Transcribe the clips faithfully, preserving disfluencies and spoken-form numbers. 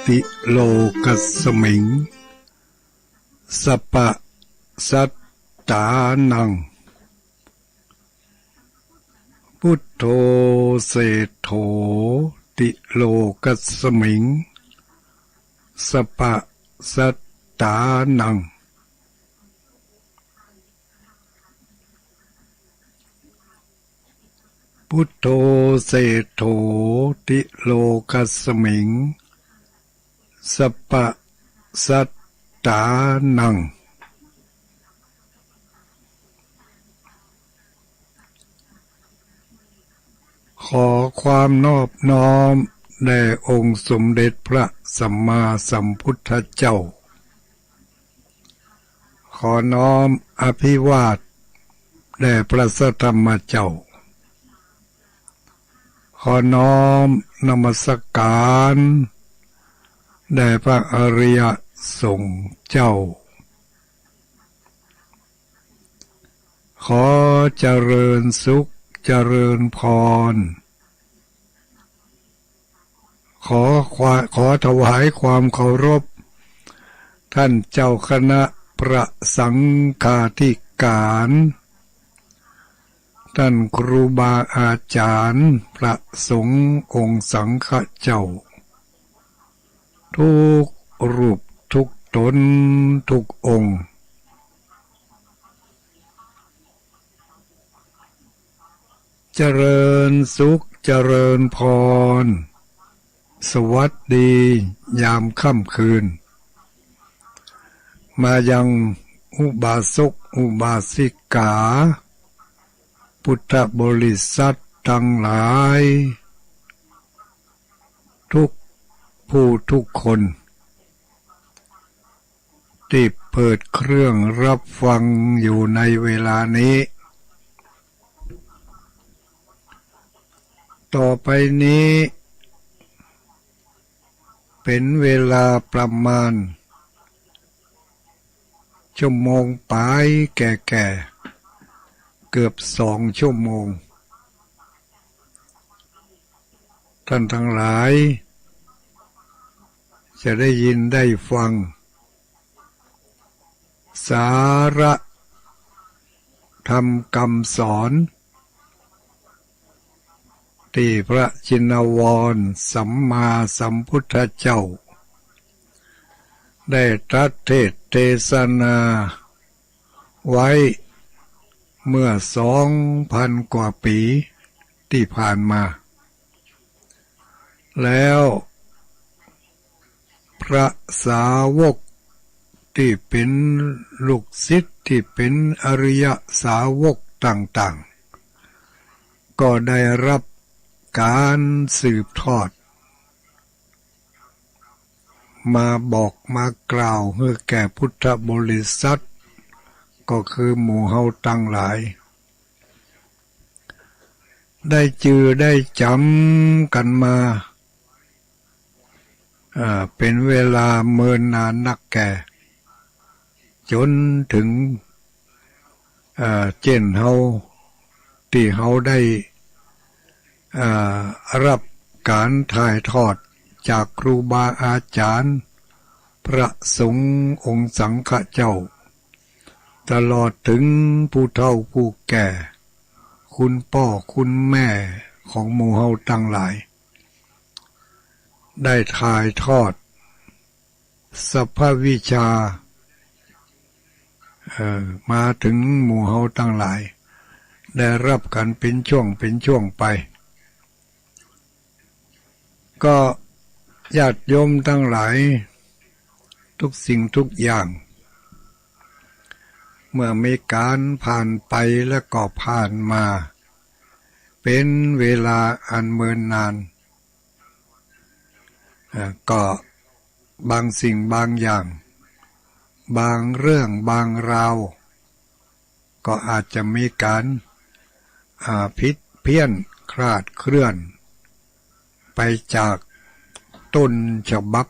ติโลกัสมิง สัปปะสัตตานัง พุทโธเศรษโถ ติโลกัสมิง สัปปะสัตตานัง พุทโธเศรษโถ ติโลกัสมิง สัปปะสัตตานัง ขอความนอบน้อมแด่องค์สมเด็จพระสัมมาสัมพุทธเจ้า ขอน้อมอภิวาทแด่พระสัทธรรมเจ้า ขอน้อมนมัสการแด่พระอริยสงฆ์เจ้า ขอเจริญสุขเจริญพร ขอความ ขอถวายความเคารพ ท่านเจ้าคณะพระสังฆาธิการ ท่านครูบาอาจารย์พระสงฆ์องค์สังฆเจ้า ทุกรูปทุกตนทุกองค์ เจริญสุขเจริญพร สวัสดียามค่ำคืน มายังอุบาสกอุบาสิกา พุทธบริษัทตังหลาย ทุกผู้ทุกคน ตี้เปิดเครื่องรับฟังอยู่ในเวลานี้ ต่อไปนี้ เป๋นเวลาประมาณ ชั่วโมงป๋ายแก่ๆ เกือบสองชั่วโมง ท่านทั้งหลาย จะได้ยินได้ฟัง สาระธรรมคำสอน ตี้พระชินวรสัมมาสัมพุทธเจ้า ได้ตรัสเทศน์เทศนาไว้เมื่อสองพันกว่าปี๋ตี้ผ่านมา แล้ว พระสาวกตี้เป๋นลูกศิษย์ตี้เป๋นอริยสาวกต่างๆ ก็ได้รับก๋านสืบทอด มาบอกมากล่าวหื้อแก่พุทธบริษัท ก็คือหมู่เฮาตังหลาย ได้จื่อได้จ๋ำกั๋นมา อ่า เป๋นเวลาเมินนานนักแก่ จ๋นเถิง อ่า เจ้นเฮา ตี้เฮาได้ อ่า รับก๋านถ่ายทอดจากครูบาอาจ๋ารย์ พระสงฆ์องค์สังฆเจ้า ตลอดเถิงผู้เฒ่าผู้แก่ คุณป้อคุณแม่ของหมู่เฮาตังหลาย ได้ถ่ายทอดสรรพวิชา เอ่อ มาเถิงหมู่เฮาตังหลาย ได้รับกั๋นเป๋นช่วงเป๋นช่วงไป ก็ญาติโยมตังหลาย ทุกสิ่งทุกอย่าง เมื่อมีก๋านผ่านไปแล้วก็ผ่านมา เป๋นเวลาอันเมินนาน เอ่อ ก็บางสิ่งบางอย่าง บางเรื่องบางราว ก็อาจจะมีก๋าน อ่า ผิดเพี้ยนคลาดเคลื่อน ไปจากต้นฉบับ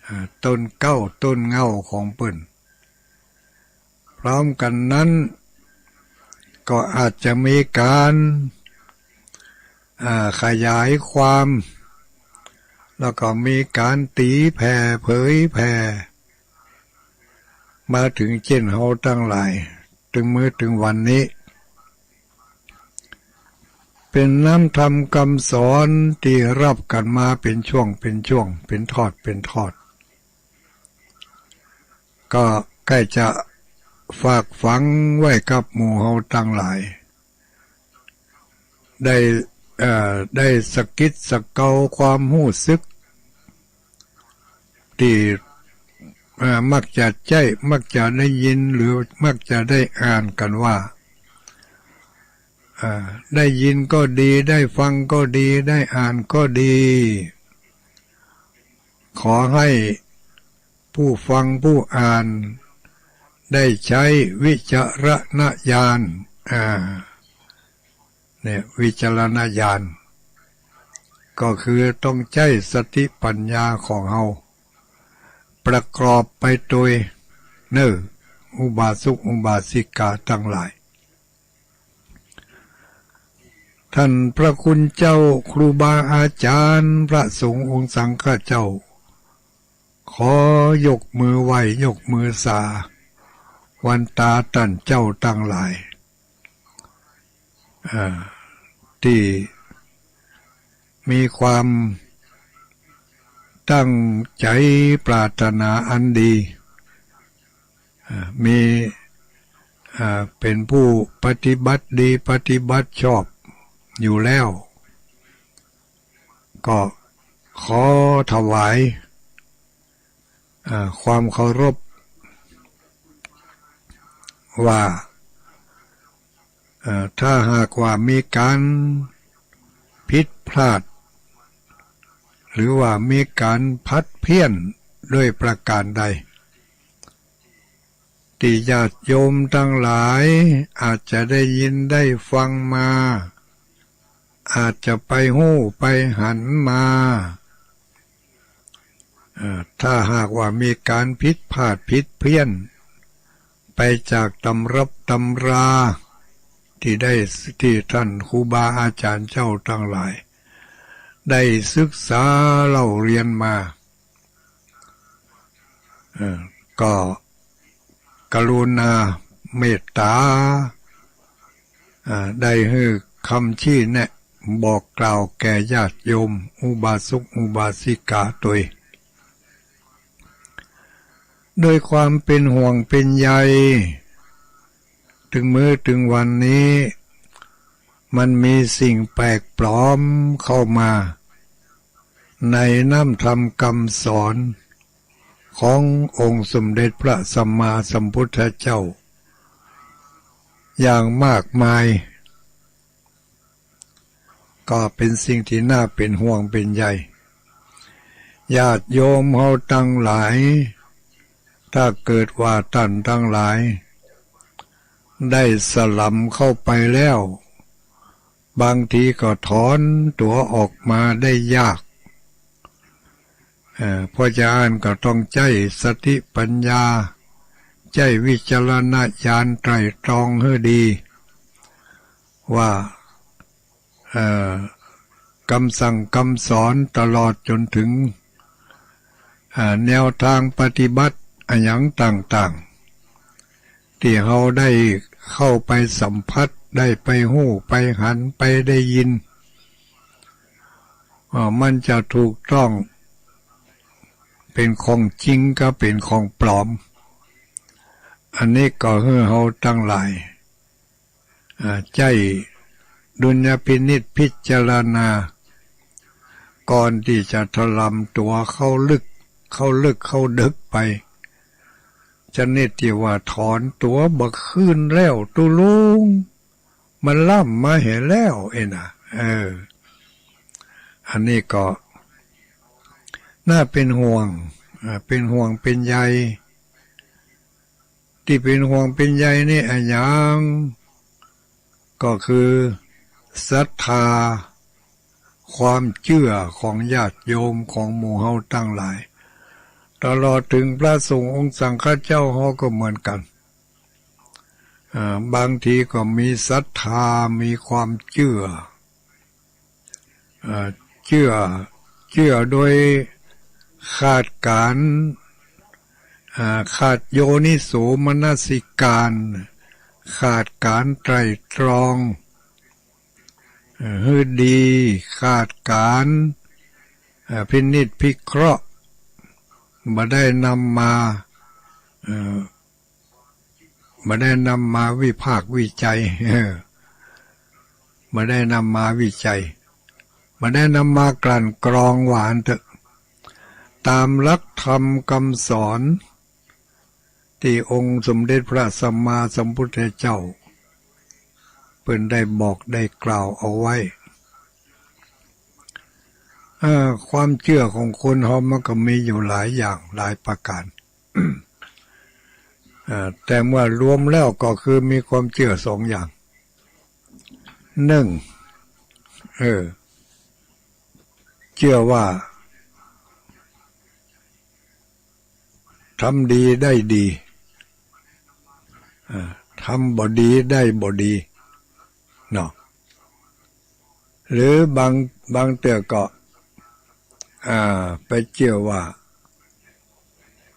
อ่า ต้นเก๊าต้นเหง้าของเปิ้น พร้อมกั๋นนั้น ก็อาจจะมีก๋าน อ่า ขยายความ แล้วก็มีก๋านตี๋แผ่เผยแผ่ มาเถิงเจ้นเฮาตังหลาย เถิงมื้อเถิงวันนี้ เป๋นน้ำธรรมกำสอนตี้ฮับกั๋นมาเป๋นช่วงเป๋นช่วง เป๋นทอดเป๋นทอด ก็ใก้จะฝากฝังไว้กับหมู่เฮาตังหลาย ได้ เอ่อ ได้สะกิดสะเกาความฮู้สึก ตี้ เอ่อ มักจะใจ๊ มักจะได้ยิน หรือมักจะได้อ่านกั๋นว่า อ่า ได้ยินก็ดี ได้ฟังก็ดี ได้อ่านก็ดี ขอให้ผู้ฟังผู้อ่าน ได้ใจ๊วิจารณญาณ อ่า เนี่ย วิจารณญาณ ก็คือต้องใจ๊สติปัญญาของเฮา ประกอบไปโตย เน่อ อุบาสกอุบาสิกาตังหลาย ต้านพระคุณเจ้าครูบาอาจ๋ารย์ พระสงฆ์องค์สังฆเจ้า ขอยกมือไหว้ ยกมือสา วันตาต้านเจ้าตังหลาย อ่า ตี้มีความตั้งใจ๋ปรารถนาอันดี อ่า มี อ่า เป๋นผู้ปฏิบัติดี ปฏิบัติชอบอยู่แล้ว ก็ขอถวาย อ่า ความเคารพ ว่า เอ่อ ถ้าหากว่ามีก๋านผิดพลาด หรือว่ามีก๋านผัดเพี้ยนด้วยประก๋านใด ตี้ญาติโยมตังหลายอาจจะได้ยินได้ฟังมา อาจจะไปฮู้ไปหันมา เอ่อ ถ้าหากว่ามีก๋านผิดพลาดผิดเพี้ยน ไปจากตำรับตำรา ตี้ได้ ตี้ต้านครูบาอาจ๋ารย์เจ้าตังหลาย ได้ศึกษาเล่าเรียนมา เอ่อ ก็กรุณาเมตต๋า อ่า ได้หื้อคำชี้แนะบอกกล่าวแก่ญาติโยม อุบาสกอุบาสิกาโตย ด้วยความเป๋นห่วงเป๋นใย เถิงมื้อเถิงวันนี้ มันมีสิ่งแปลกปลอมเข้ามา ในน้ำธรรมกำสอนขององค์สมเด็จพระสัมมาสัมพุทธเจ้า อย่างมากมาย ก็เป๋นสิ่งตี้น่าเป๋นห่วงเป๋นใย ญาติโยมเฮาตังหลาย ถ้าเกิดว่าต้านตังหลาย ได้สลำเข้าไปแล้ว บางทีก็ถอนตั๋วออกมาได้ยาก เอ่อ เพราะจะอั้นก็ต้องใจ๊สติปัญญา ใจ๊วิจารณญาณไตร่ตรองหื้อดี ว่า เอ่อ กำสั่งกำสอนตลอดจ๋นเถิง อ่า แนวตางปฏิบัติอะหยังต่างๆ ตี้เฮาได้เข้าไปสัมผัส ได้ไปฮู้ ไปหัน ไปได้ยิน อ่า มันจะถูกต้อง เป๋นของจริงกับเป๋นของปลอม อันนี้ก็หื้อเฮาตังหลาย อ่า ใจ๊ดุลยพินิจพิจารณา ก่อนตี้จะถลำตั๋วเข้าลึก เข้าลึกเข้าเดิ็กไป ชนิดตี้ว่าถอนตั๋วบ่ขึ้นแล้ว ตุ๊ลุง มันล้ำมาแหมแล้ว เอ้ยนะ เออ อันนี้ก็น่าเป๋นห่วง อ่า เป๋นห่วงเป๋นใย ตี้เป๋นห่วงเป๋นใยนี่อะหยัง ก็คือศรัทธา ความเจื้อของญาติโยมของหมู่เฮาตังหลาย ตลอดเถิงพระสงฆ์องค์สังฆเจ้าเฮาก็เหมือนกั๋น อ่า บางทีก็มีศรัทธา มีความเจื้อ เอ่อ เจื้อ เจื้อโดยขาดก๋าน อ่า ขาดโยนิโสมนสิการ ขาดก๋านไตร่ตรอง เอ่อ หื้อดี ขาดก๋าน เอ่อ พินิจพิเคราะห์ บ่ได้นำมา เอ่อ บ่ได้นำมาวิพากษ์วิจัย เออ บ่ได้นำมาวิจัย บ่ได้นำมากลั่นกรอง ว่าอั้นเต๊อะ ต๋ามหลักธรรมกำสอน ตี้องค์สมเด็จพระสัมมาสัมพุทธเจ้า เปิ้นได้บอกได้กล่าวเอาไว้ เอ่อ ความเจื้อของคนเฮามันก็มีอยู่หลายอย่างหลายประก๋าน เอ่อ แต่ว่ารวมแล้วก็คือมีความเจื้อสองอย่าง นึ่ง เออ เจื้อว่า ทำดีได้ดี อ่า ทำบ่ดีได้บ่ดี เนาะ หรือบาง บางเตื้อก็ อ่า ไปเจื้อว่า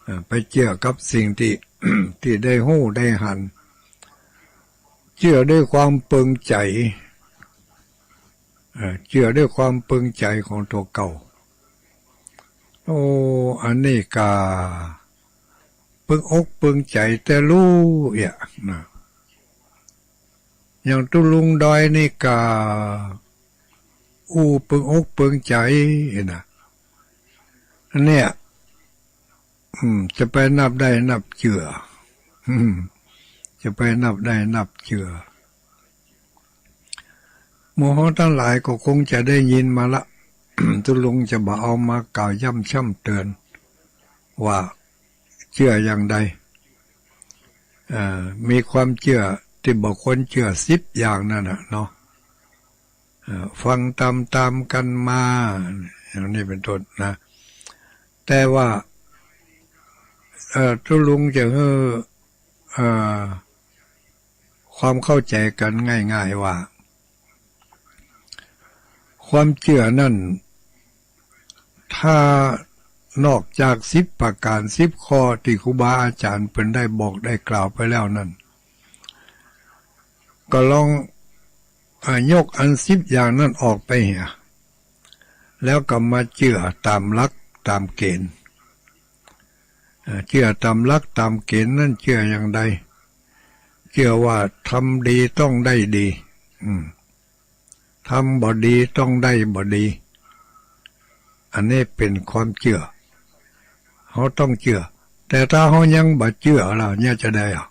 อ่า ไปเจื้อกับสิ่งตี้ ตี้ได้ฮู้ได้หัน เจื้อด้วยความเปิงใจ๋ เอ่อ เจื้อด้วยความเปิงใจ๋ของตั๋วเก่า โอ้ อันนี้ก็เปิงอกเปิงใจ๋แต๊ลู่เอี้ยนะ อย่างตุ๊ลุงดอยนี่ก็อู้เปิงอกเปิงใจ๋นะ อันเนี้ย อืม จะไปนับได้นับเจื้อ อืม จะไปนับได้นับเจื้อ หมู่เฮาตังหลายก็คงจะได้ยินมาละ ตุ๊ลุงจะบ่เอามากล่าวย้ำช่ำเตือน ว่าเจื้ออย่างใด เอ่อ มีความเจื้อตี้บ่ควรเจื้อสิบอย่างนั่นน่ะเนาะ เอ่อ ฟังต๋ามๆ กั๋นมา อย่างนี้เป๋นต้นนะ แต่ว่า เอ่อ ตุ๊ลุงจะหื้อ เอ่อ ความเข้าใจ๋กั๋นง่ายๆ ว่า ความเจื้อนั้น ถ้านอกจากสิบประก๋าน สิบข้อตี้ครูบาอาจ๋ารย์เปิ้นได้บอกได้กล่าวไปแล้วนั้น ก็ลอง อ่า ยกอันสิบอย่างนั้นออกไปเหีย แล้วก็มาเจื้อต๋ามหลักต๋ามเกณฑ์ อ่า เจื้อต๋ามหลักต๋ามเกณฑ์นั้นเจื้ออย่างใด เจื้อว่าทำดีต้องได้ดี อืม ทำบ่ดีต้องได้บ่ดี อันนี้เป๋นความเจื้อ เฮาต้องเจื้อ แต่ถ้าเฮายังบ่เจื้อล่ะ เนี่ยจะใดอ่ะ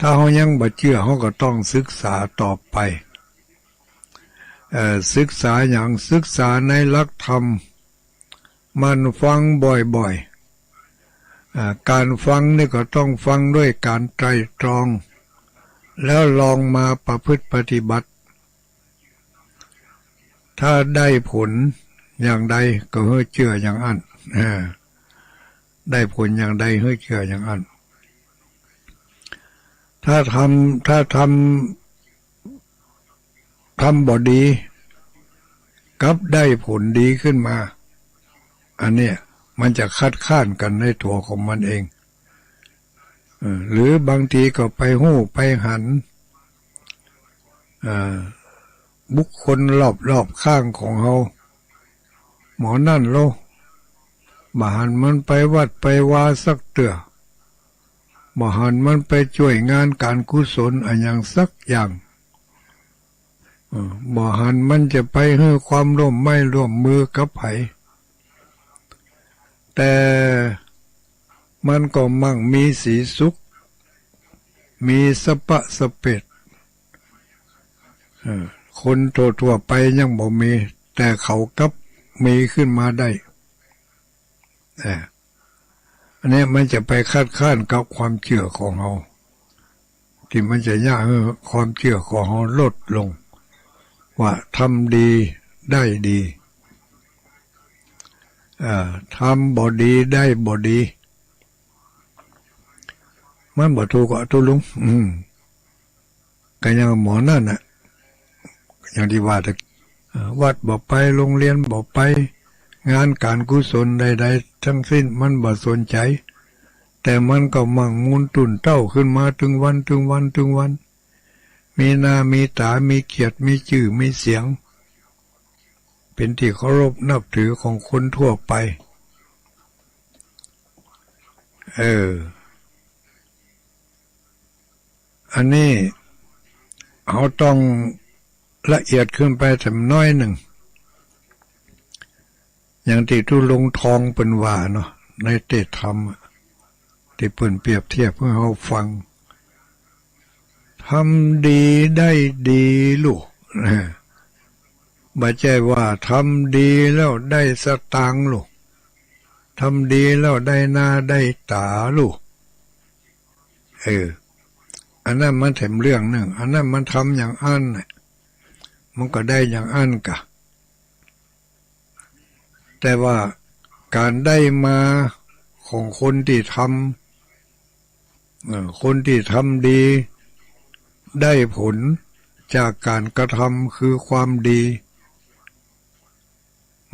ถ้าเฮายังบ่เจื้อ เฮาก็ต้องศึกษาต่อไป เอ่อ ศึกษาหยัง ศึกษาในหลักธรรม หมั่นฟังบ่อยๆ อ่า ก๋านฟังนี่ก็ต้องฟังด้วยก๋านไตร่ตรอง แล้วลองมาประพฤติปฏิบัติ ถ้าได้ผลอย่างใดก็หื้อเจื้ออย่างอั้น อ่า ได้ผลอย่างใดหื้อเจื้ออย่างอั้น ถ้าทำ ถ้าทำ ทำบ่ดี กลับได้ผลดีขึ้นมา อันเนี้ยมันจะคัดค้านกั๋นในตั๋วของมันเอง เออ หรือบางทีก็ไปฮู้ไปหัน เอ่อ บุคคลรอบๆ ข้างของเฮา หมอนั่นโล บ่หันมันไปวัดไปวาสักเตื้อ บ่หันมันไปจ้วยงานก๋านกุศลอะหยังสักอย่าง เออ บ่หันมันจะไปหื้อความร่วมไม้ร่วมมือกับใผ แต่มันก็มั่งมีสีสุข มีสะปะสะเปด เออ คนทั่วๆ ไปยังบ่มี แต่เขากลับมีขึ้นมาได้ เออ อันนี้มันจะไปคัดค้านกับความเจื้อของเฮา ตี้มันจะเยียะหื้อความเจื้อของเฮาลดลง ว่าทำดีได้ดี เอ่อ ทำบ่ดีได้บ่ดี มันบ่ถูกอ่ะตุ๊ลุง อืม ก็ยังหมอนั่นน่ะ อย่างตี้ว่าตะ เอ่อ วัดบ่ไป โรงเรียนบ่ไป งานก๋านกุศลใดๆ ตึงสิ้น มันบ่สนใจ๋ แต่มันก็มั่งมูนตุ๊นเต้าขึ้นมาตึงวัน ตึงวัน ตึงวัน มีหน้ามีต๋า มีเกียรติ มีจื้อ มีเสียง เป๋นตี้เคารพนับถือของคนทั่วไป เออ อันนี้เฮาต้องละเอียดขึ้นไปแถมน้อยนึ่ง อย่างตี้ตุ๊ลุงทองเปิ้นว่าเนาะ ในเตสน์ธรรมอะ ตี้เปิ้นเปรียบเทียบหื้อเฮาฟัง ทำดีได้ดีลูก บ่ใจ้ว่าทำดีแล้วได้สตางค์ลูก ทำดีแล้วได้หน้าได้ต๋าลูก เออ อันนั้นมันแถมเรื่องนึ่ง อันนั้นมันทำอย่างอั้นน่ะ มันก็ได้อย่างอั้นกะ แต่ว่าก๋านได้มาของคนตี้ทำ เอ่อ คนตี้ทำดี ได้ผลจากก๋านกระทำคือความดี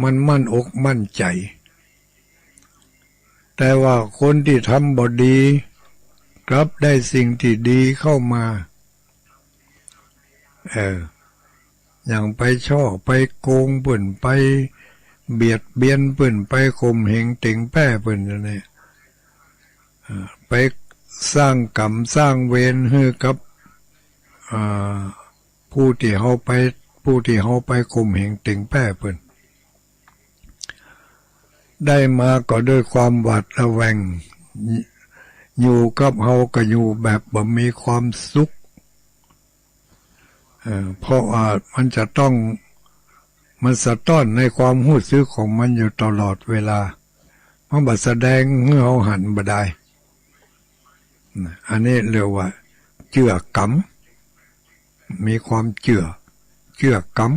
มันมั่นอกมั่นใจ๋ แต่ว่าคนตี้ทำบ่ดี กลับได้สิ่งตี้ดีเข้ามา เออ อย่างไปฉ้อไปโกงเปิ้น ไปเบียดเบียนเปิ้น ไปข่มเหงเต๋งแป้เปิ้นอย่างนี้ เอ่อ ไปสร้างกรรมสร้างเวรหื้อกับ อ่า ผู้ตี้เฮาไป ผู้ตี้เฮาไปข่มเหงเต๋งแป้เปิ้น ได้มาก็ด้วยความหวาดระแวง อยู่กับเฮาก็อยู่แบบบ่มีความสุข เอ่อ เพราะว่ามันจะต้อง มันสะต้อนในความฮู้สึกของมันอยู่ตลอดเวลา มันบ่แสดงหื้อเฮาหันบ่ได้ นะ อันนี้เรียกว่าเจื้อกรรม มีความเจื้อ เจื้อกรรม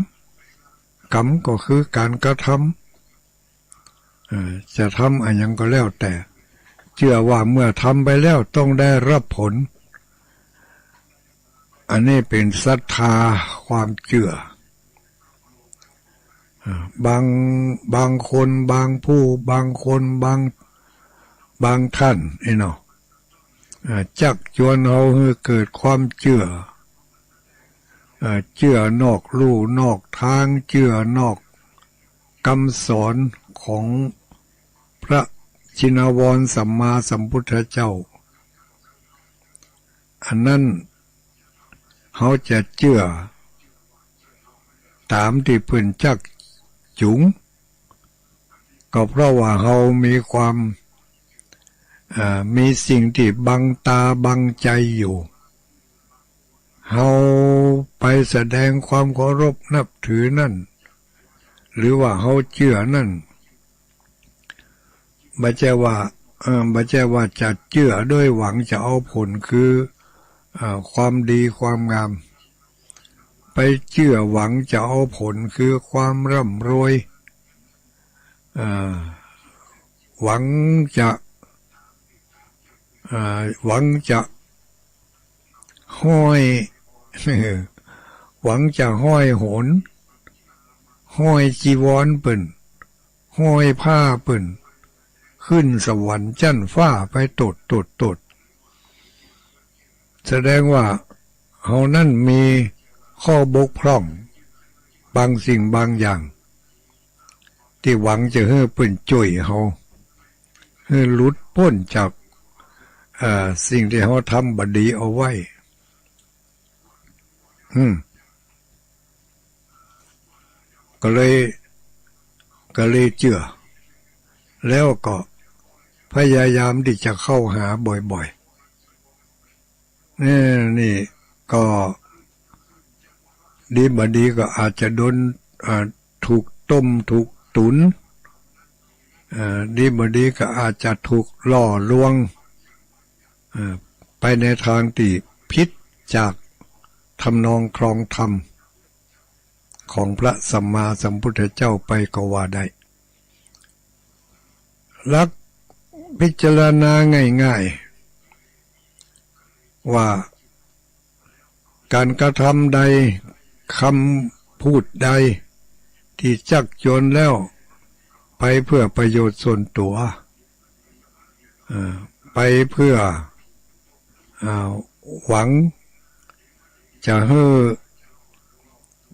กรรมก็คือก๋านกระทำ เอ่อ จะทำอะหยังก็แล้วแต่ เจื้อว่าเมื่อทำไปแล้วต้องได้รับผล อันนี้เป๋นศรัทธา ความเจื้อ อ่า บาง บางคน บางผู้ บางคน บาง บางท่าน อี้เนาะ อ่า จักจวนเฮาหื้อเกิดความเจื้อ อ่า เจื้อนอกลู่นอกตาง เจื้อนอกกำสอนของพระชินวรสัมมาสัมพุทธเจ้า อันนั้นเฮาจะเจื้อต๋ามตี้เปิ้นจักจุง ก็เพราะว่าเฮามีความ เอ่อ มีสิ่งตี้บังต๋าบังใจ๋อยู่ เฮาไปแสดงความเคารพนับถือนั้น หรือว่าเฮาเจื้อนั้น บ่ใจ้ว่า เอ่อ บ่ใจ้ว่าจะเจื้อโดยหวังจะเอาผลคือ เอ่อ ความดีความงาม ไปเจื้อหวังจะเอาผลคือความร่ำรวย เอ่อ หวังจะ เอ่อ หวังจะห้อย หวังจะห้อยโหน ห้อยจีวรเปิ้น ห้อยผ้าเปิ้น ขึ้นสวรรค์จั๊นฟ้าไปโตด โตด โตด แสดงว่าเฮานั้นมีข้อบกพร่องบางสิ่งบางอย่าง ตี้หวังจะหื้อเปิ้นจ้วยเฮา หื้อหลุดป๊นจาก เอ่อ สิ่งตี้เฮาทำบ่ดีเอาไว้ อืม ก็เลย ก็เลยเจื้อ แล้วก็พยายามตี้จะเข้าหาบ่อยๆ เออ นี่ก็ดีบ่ดีก็อาจจะโดน อ่า ถูกต้มถูกตุ๋น เอ่อ ดีบ่ดีก็อาจจะถูกหล่อลวง เอ่อ ไปในตางตี้ผิดจากทำนองครองธรรมของพระสัมมาสัมพุทธเจ้าไปก็ว่าได้ หลักพิจารณาง่ายๆ ว่าก๋านกระทำใด คำพูดใด ตี้จักจวนแล้ว พ ไปเพื่อประโยชน์ส่วนตั๋ว เอ่อ ไปเพื่อ อ่า หวังจะหื้อ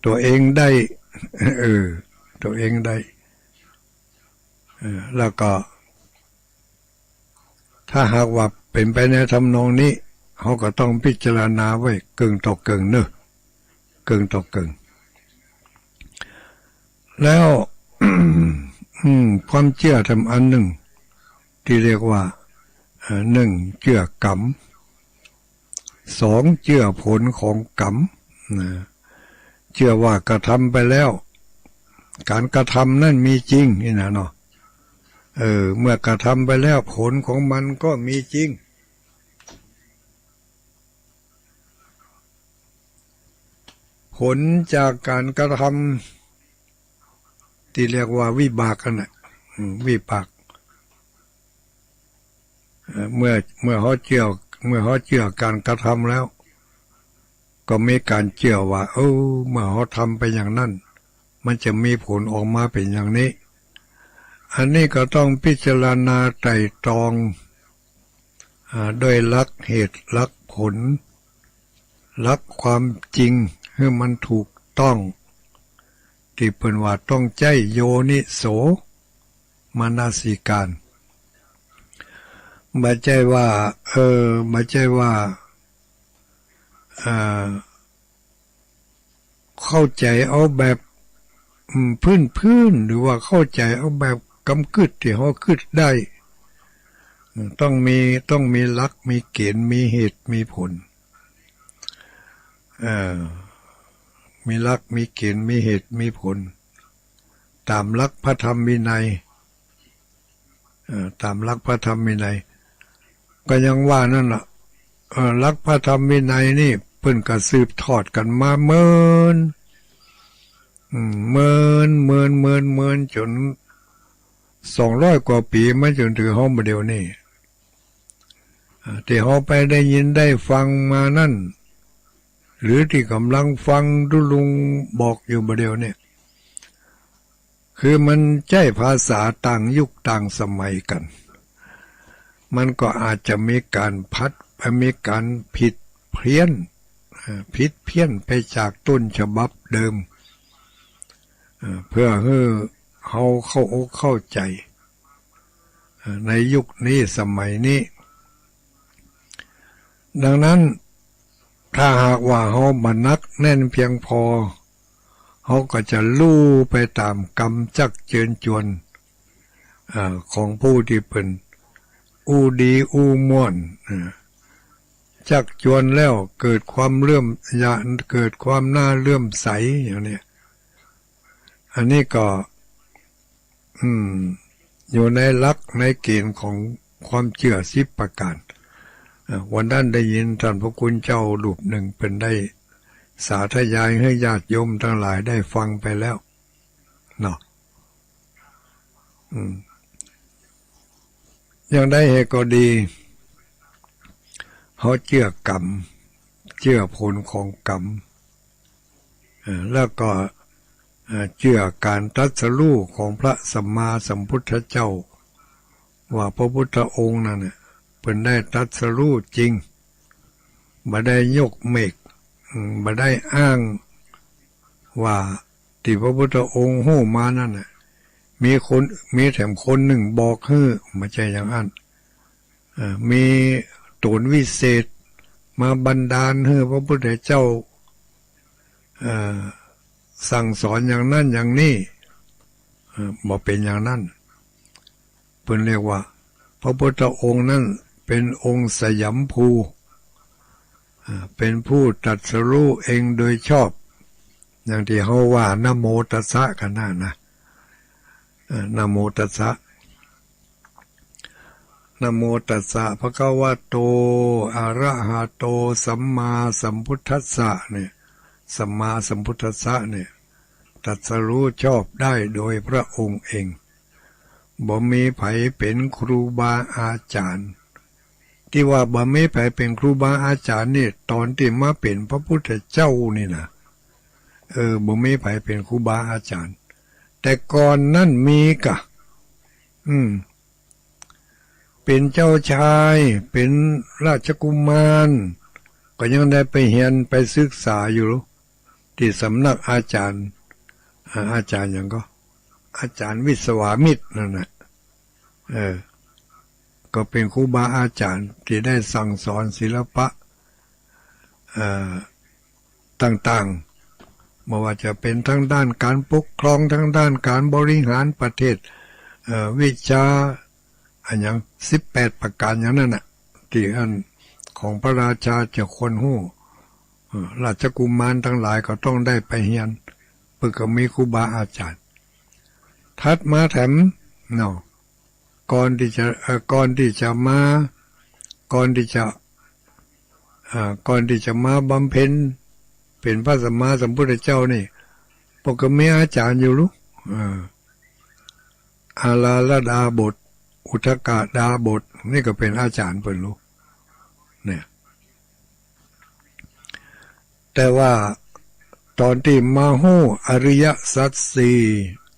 ตั๋วเองได้ เออ ตั๋วเองได้ เออ แล้วก็ ถ้าหากว่าเป๋นไปในทำนองนี้ เฮาก็ต้องพิจารณาไว้เกิ่งต่อเกิ่งเนาะ เกิ่งต่อเกิ่ง แล้ว อืม ความเจื้อธรรมอันนึ่ง ตี้เรียกว่า เอ่อ นึ่ง เจื้อกรรม สอง เจื้อผลของกรรม นะ เจื้อว่ากระทำไปแล้ว ก๋านกระทำนั้นมีจริงนี่นะเนาะ เออ เมื่อกระทำไปแล้ว ผลของมันก็มีจริง ผลจากก๋านกระทำ ตี้เรียกว่าวิบากนั่นแหละ อืม วิบาก เอ่อ เมื่อ เมื่อเฮาเจื้อ เมื่อเฮาเจื้อก๋านกระทำแล้ว ก็มีก๋านเจื้อว่า เออ เมื่อเฮาทำไปอย่างนั้น มันจะมีผลออกมาเป๋นอย่างนี้ อันนี้ก็ต้องพิจารณาไตร่ตรอง อ่า ด้วยหลักเหตุหลักผล หลักความจริงหื้อมันถูกต้อง ตี้เปิ้นว่าต้องใจ๊โยนิโสมนสิการ บ่ใจ้ว่า เออ บ่ใจ้ว่า เอ่อ เข้าใจ๋เอาแบบ อืม พื้นๆ หรือว่าเข้าใจ๋เอาแบบกำกึ๊ดตี้เฮากึ๊ดได้ อืม ต้องมี ต้องมีหลัก มีเก๋ณฑ์ มีเหตุ มีผล เอ่อ มีหลัก มีเก๋ณฑ์ มีเหตุ มีผล ต๋ามหลักพระธรรมวินัย เอ่อ ต๋ามหลักพระธรรมวินัย ก็ยังว่านั่นล่ะ เอ่อ หลักพระธรรมวินัยนี่เปิ้นก็สืบทอดกั๋นมาเมิน อืม เมิน เมิน เมิน เมิน จ๋นสองร้อยกว่าปี๋ มาจ๋นเถิงเฮาบ่าเดี่ยวนี้ เอ่อ ตี้เฮาไปได้ยินได้ฟังมานั่น หรือตี้ก่ำลังฟังตุ๊ลุงบอกอยู่บ่าเดี่ยวนี้ คือมันใจ๊ภาษาต่างยุคต่างสมัยกั๋น มันก็อาจจะมีก๋านผัด มีก๋านผิดเพี้ยน เอ่อ ผิดเพี้ยนไปจากต้นฉบับเดิม เอ่อ เพื่อหื้อเฮาเข้าอกเข้าใจ๋ เอ่อ ในยุคนี้สมัยนี้ ดังนั้น ถ้าหากว่าเฮาบ่หนักแน่นเพียงพอ เฮาก็จะลู่ไปต๋ามกำจักเจิญจวน เอ่อ ของผู้ตี้เปิ้นอู้ดีอู้ม่วน เอ่อ จักจวนแล้วเกิดความเลื่อม อย่า เกิดความน่าเลื่อมใสอย่างเนี้ย อันนี้ก็ อืม อยู่ในหลักในเก๋ณฑ์ของความเจื้อสิบประก๋าน เอ่อ วันนั้นได้ยินต้านพระคุณเจ้ารูปนึ่งเปิ้นได้สาธยายหื้อญาติโยมตังหลายได้ฟังไปแล้วเนาะ อืม อย่างใดเหตุก็ดี เฮาเจื้อกรรม เจื้อผลของกรรม เอ่อ แล้วก็ เอ่อ เจื้อก๋านตรัสรู้ของพระสัมมาสัมพุทธเจ้า ว่าพระพุทธองค์นั้นเนี่ย เปิ้นได้ตรัสรู้จริง บ่ได้ยกเมก อืม บ่ได้อ้างว่าตี้พระพุทธองค์ฮู้มานั่นน่ะ มีคน มีแถมคนนึ่งบอกหื้อ บ่ใจ้อย่างอั้น เอ่อ มีต๋นวิเศษมาบันดาลหื้อพระพุทธเจ้า เอ่อ สั่งสอนอย่างนั้นอย่างนี้ เอ่อ บ่เป๋นอย่างนั้น เปิ้นเรียกว่า พระพุทธองค์นั้นเป๋นองค์สยามภู เอ่อ เป๋นผู้ตรัสรู้เองโดยชอบ อย่างตี้เฮาว่านะโมตัสสะกั๋นน่ะนะ เอ่อ นะโมตัสสะ นะโมตัสสะ ภะคะวะโต อะระหะโต สัมมาสัมพุทธัสสะ เนี่ย สัมมาสัมพุทธัสสะ เนี่ย ตรัสรู้ชอบได้โดยพระองค์เอง บ่มีใผเป๋นครูบาอาจ๋ารย์ ตี้ว่าบ่มีใผเป๋นครูบาอาจ๋ารย์นี่ ต๋อนตี้มาเป๋นพระพุทธเจ้านี่นะ เออ บ่มีใผเป๋นครูบาอาจ๋ารย์ แต่ก่อนนั้นมีก่ะ อืม เป๋นเจ้าจาย เป๋นราชกุมาร ก็ยังได้ไปเฮียนไปศึกษาอยู่ ตี้สำนักอาจ๋ารย์ อ่า อาจ๋ารย์หยังก็ อาจ๋ารย์วิศวามิตรนั่นแหละ เออ ก็เป๋นครูบาอาจ๋ารย์ตี้ได้สั่งสอนศิลปะ เอ่อ ต่างๆ บ่ว่าจะเป๋นตางด้านก๋านปกครอง ตางด้านก๋านบริหารประเทศ เอ่อ วิชา อะหยัง สิบแปดประก๋านอย่างนั้นน่ะ ตี้อันของพระราชาจะควรฮู้ เอ่อ ราชกุมารตังหลายก็ต้องได้ไปเฮียน เปิ้นก็มีครูบาอาจ๋ารย์ ถัดมาแถมเนาะ ก่อนตี้จะ เอ่อ ก่อนตี้จะมา ก่อนตี้จะ อ่า ก่อนตี้จะมาบำเพ็ญเป๋นพระสัมมาสัมพุทธเจ้านี่ เปิ้นก็มีอาจ๋ารย์อยู่ลูก เออ อาราธดาบท อุทกดาบท นี่ก็เป๋นอาจ๋ารย์เปิ้นลูก เนี่ย แต่ว่าต๋อนตี้มาฮู้อริยสัจสี่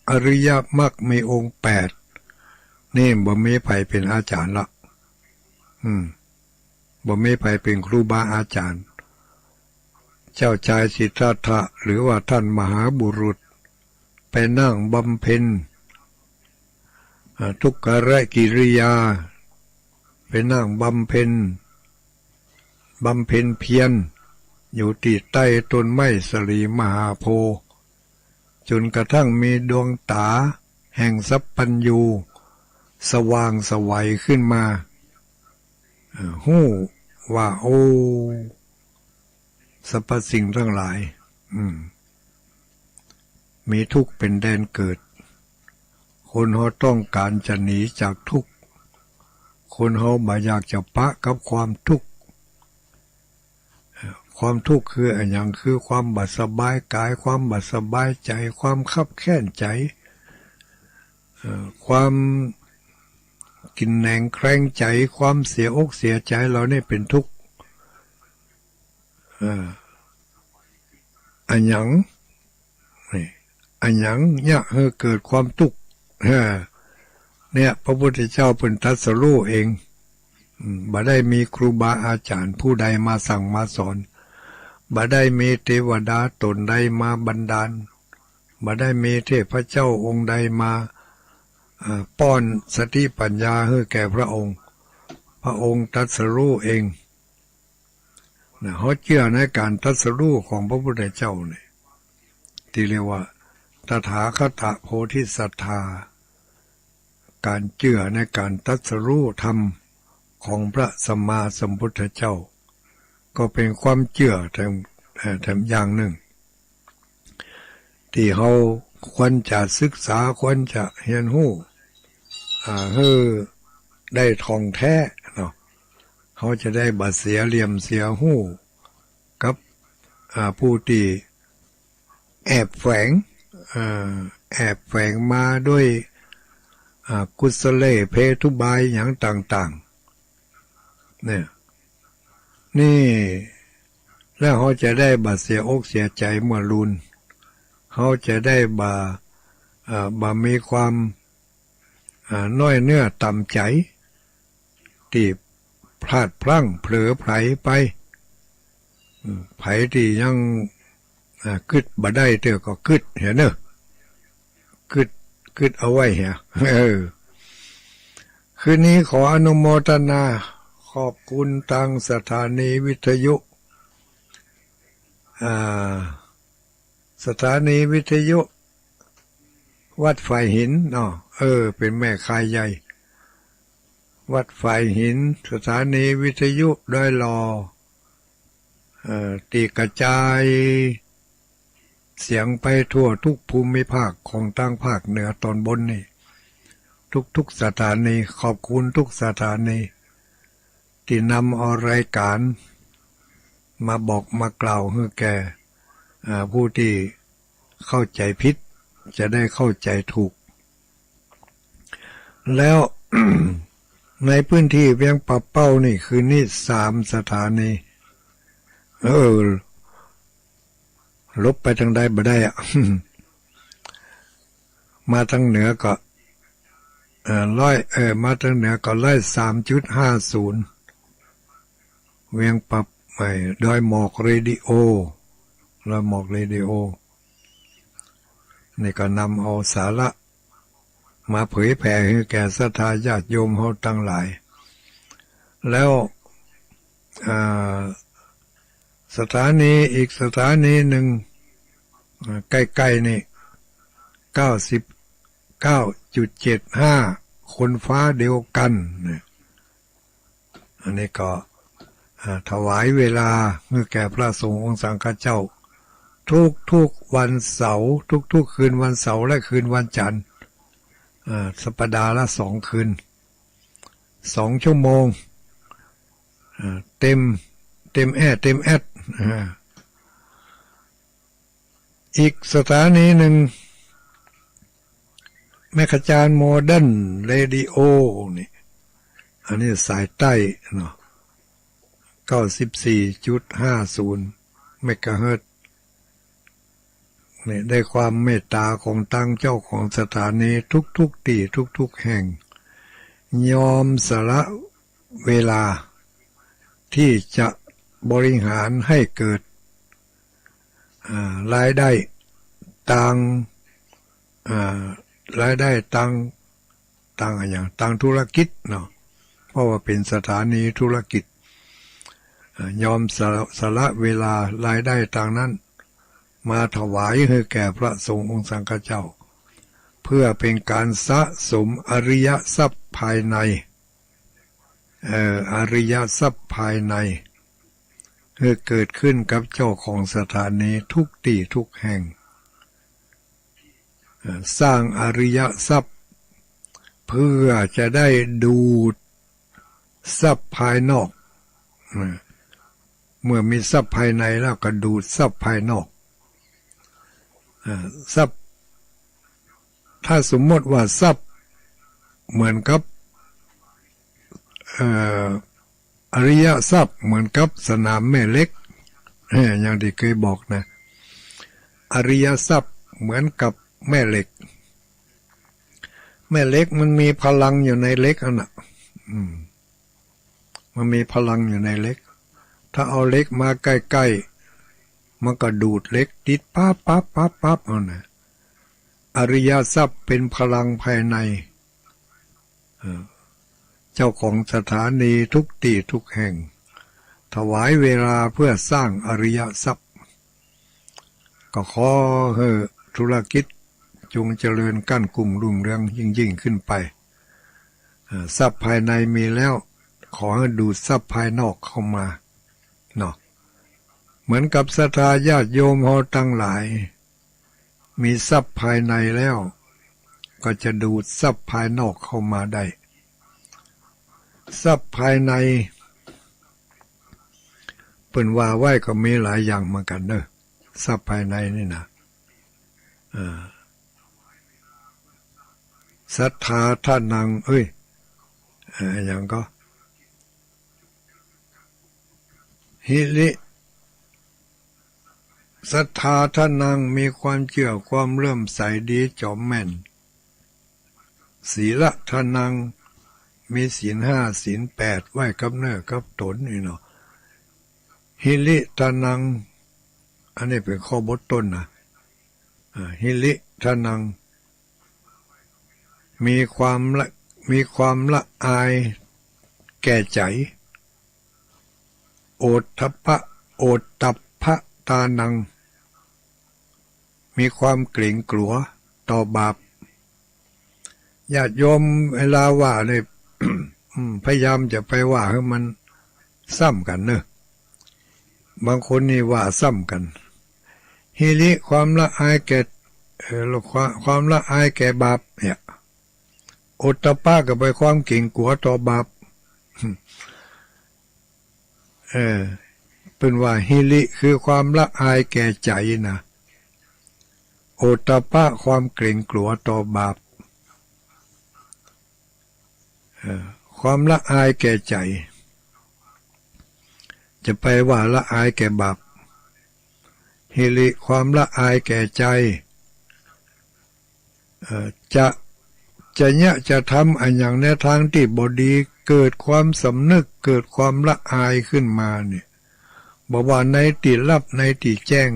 อริยมรรคมีองค์แปด นี่บ่มีใผเป๋นอาจ๋ารย์ละ อืม บ่มีใผเป๋นครูบาอาจ๋ารย์ เจ้าจายสิทธัตถะ หรือว่าต้านมหาบุรุษ ไปนั่งบำเพ็ญ อ่า ทุกขกิริยา ไปนั่งบำเพ็ญ บำเพ็ญเพียร อยู่ตี้ใต้ต้นไม้สะหลีมหาโพธิ์ จ๋นกระทั่งมีดวงต๋าแห่งสัพพัญญูสว่างไสวขึ้นมา เอ่อ ฮู้ว่า โอ้ สรรพสิ่งตังหลาย อืม มีทุกข์เป๋นแดนเกิด คนเฮาต้องก๋านจะหนีจากทุกข์ คนเฮาบ่อยากจะปะกับความทุกข์ ความทุกข์คืออะหยัง คือความบ่สบายก๋าย ความบ่สบายใจ๋ ความคับแค้นใจ๋ เอ่อ ความกินแหนงแคลงใจ๋ ความเสียอกเสียใจ๋ เหล่านี้เป๋นทุกข์ เอ่อ อะหยัง นี่ อะหยังเยียะหื้อเกิดความทุกข์ เออ เนี่ย พระพุทธเจ้าเปิ้นตรัสรู้เอง อืม บ่ได้มีครูบาอาจ๋ารย์ผู้ใดมาสั่งมาสอน บ่ได้มีเตวดาต๋นใดมาบันดาล บ่ได้มีเทพเจ้าองค์ใดมา เอ่อ ป้อนสติปัญญาหื้อแก่พระองค์ พระองค์ตรัสรู้เอง นะ เฮาเจื้อในก๋านตรัสรู้ของพระพุทธเจ้านี่ ตี้เรียกว่า ตถาคตโพธิสัตถา ก๋านเจื้อในก๋านตรัสรู้ธรรมของพระสัมมาสัมพุทธเจ้า ก็เป๋นความเจื้อแถม เอ่อ แถมอย่างนึ่ง ตี้เฮาควรจะศึกษา ควรจะเฮียนฮู้ อ่า หื้อได้ถ่องแต๊เนาะ เฮาจะได้บ่เสียเหลี่ยมเสียฮู้กับ อ่า ผู้ตี้แอบแฝง เอ่อ แอบแฝงมาด้วย อ่า กุสเลเพทุบายหยังต่างๆ เนี่ย นี่ แล้วเฮาจะได้บ่เสียอกเสียใจ๋เมื่อลูน เฮาจะได้บ่ เอ่อ บ่มีความ อ่า น้อยเนื้อต่ำใจ๋ ตี้พลาดพลั้งเผลอไผลไป อืม ใผตี้ยัง อ่า กึ๊ดบ่ได้เตื้อก็กึ๊ดเหียเน่อ กึ๊ด กึ๊ดเอาไว้เหีย เออ คืนนี้ขออนุโมทนา ขอบคุณตางสถานีวิทยุ อ่า สถานีวิทยุวัดฝายหินเนาะ เออ เป๋นแม่ข่ายใหญ่ วัดฝายหิน สถานีวิทยุดอยหล่อ เอ่อ ตี้กระจายเสียงไปทั่วกู้ภูมิภาคของตางภาคเหนือต๋อนบนนี่ กู้ๆ สถานี ขอบคุณกู้สถานี ตี้นำเอารายก๋านมาบอกมากล่าวหื้อแก่ อ่า ผู้ตี้เข้าใจ๋ผิด จะได้เข้าใจ๋ถูก แล้ว ในพื้นตี้เวียงป่าเป้านี่ คืนนี้สามสถานี เออ หลบไปตางใดบ่ได้อะ มาตางเหนือก็ เอ่อ ร้อย เอ่อ มาตางเหนือก็ ร้อยสามจุดห้าศูนย์ เวียงป่าใหม่ ดอยหมอกเรดิโอ ดอยหมอกเรดิโอ นี่ก็นำเอาสาระมาเผยแผ่หื้อแก่ศรัทธาญาติโยมเฮาตังหลาย แล้ว อ่า สถานีอีกสถานีหนึ่ง อ่า ใกล้ๆ นี่ เก้าสิบเก้าจุดเจ็ดห้า คนฟ้าเดียวกั๋นเนี่ย อันนี้ก็ อ่า ถวายเวลาหื้อแก่พระสงฆ์องค์สังฆเจ้า ทุกๆ วันเสาร์ ทุกๆ คืนวันเสาร์และคืนวันจันทร์ อ่า สัปดาห์ละสองคืน สองชั่วโมง อ่า เต็ม เต็มแอ้ เต็มแอด อ่า อีกสถานีหนึ่ง แม่ขจารย์โมเดิร์นเรดิโอ นี่ อันนี้สายใต้เนาะ เก้าสิบสี่จุดห้าศูนย์ เมกะเฮิรตซ์ นี่ ได้ความเมตตาของตังเจ้าของสถานีทุกๆ ตี้ ทุกๆ แห่ง ยอมสละเวลา ตี้จะบริหารให้เกิด อ่า รายได้ตาง อ่า รายได้ตาง ตางอะหยัง ตางธุรกิจเนาะ เพราะว่าเป๋นสถานีธุรกิจ อ่า ยอมสละ สละเวลารายได้ตางนั้น มาถวายหื้อแก่พระสงฆ์องค์สังฆเจ้า เพื่อเป๋นก๋านสะสมอริยทรัพย์ภายใน เอ่อ อริยทรัพย์ภายใน หื้อเกิดขึ้นกับเจ้าของสถานีทุกตี้ทุกแห่ง เอ่อ สร้างอริยทรัพย์ เพื่อจะได้ดูดทรัพย์ภายนอก นะ เมื่อมีทรัพย์ภายในแล้วก็ดูดทรัพย์ภายนอก อ่า ทรัพย์ ถ้าสมมติว่าทรัพย์เหมือนกับ เอ่อ อริยทรัพย์เหมือนกับสนามแม่เหล็ก เอ่อ อย่างตี้เกยบอกนะ อริยทรัพย์เหมือนกับแม่เหล็ก แม่เหล็กมันมีพลังอยู่ในเหล็กอันน่ะ อืม มันมีพลังอยู่ในเหล็ก ถ้าเอาเหล็กมาใก้ๆ มันก็ดูดเหล็กติดปั๊บปั๊บปั๊บปั๊บเอานะ อริยทรัพย์เป๋นพลังภายใน เอ่อ เจ้าของสถานีทุกตี้ทุกแห่ง ถวายเวลาเพื่อสร้างอริยทรัพย์ ก็ขอหื้อธุรกิจจงเจริญก้านกุ้งรุ่งเรืองยิ่งๆ ขึ้นไป เอ่อ ทรัพย์ภายในมีแล้ว ขอหื้อดูดทรัพย์ภายนอกเข้ามา เนาะ เหมือนกับศรัทธาญาติโยมเฮาตังหลาย มีทรัพย์ภายในแล้ว ก็จะดูดทรัพย์ภายนอกเข้ามาได้ ทรัพย์ภายใน เปิ้นว่าไว้ก็มีหลายอย่างเหมือนกั๋นเนาะ ทรัพย์ภายในนี่นะ เอ่อ สัทธาทานัง เอ้ย เอ่อ อะหยังก็ หิริ สัทธาทานัง มีความเจื้อความเลื่อมใสดีจ๋อมแม่น สีละทานัง มีศีลห้าศีลแปดไว้กับเนื้อกับต๋นนี่เนาะ หิริทานัง อันนี้เป๋นข้อบทต้นนะ อ่า หิริทานัง มีความละ มีความละอายแก่ใจ๋ โอตตัปปะ โอตตัปปะทานัง มีความเกรงกลัวต่อบาป ญาติโยมเวลาว่าเนี่ย อืม พยายามจะไปว่าหื้อมันซ้ำกั๋นเนาะ บางคนนี่ว่าซ้ำกั๋น หิริ ความละอายแก่ เอ่อ ความ ความละอายแก่บาปเนี่ย โอตตัปปะก็เป๋นความเกรงกลัวต่อบาป เออ เปิ้นว่าหิริคือความละอายแก่ใจ๋นะ โอตตัปปะความเกรงกลัวต่อบาป เออ ความละอายแก่ใจ๋ จะไปว่าละอายแก่บาป หิริ ความละอายแก่ใจ๋ เอ่อ จะ จะเยียะจะทำอะหยังในตางตี้บ่ดี เกิดความสำนึก เกิดความละอายขึ้นมาเนี่ย บ่ว่าในตี้ลับ ในตี้แจ้ง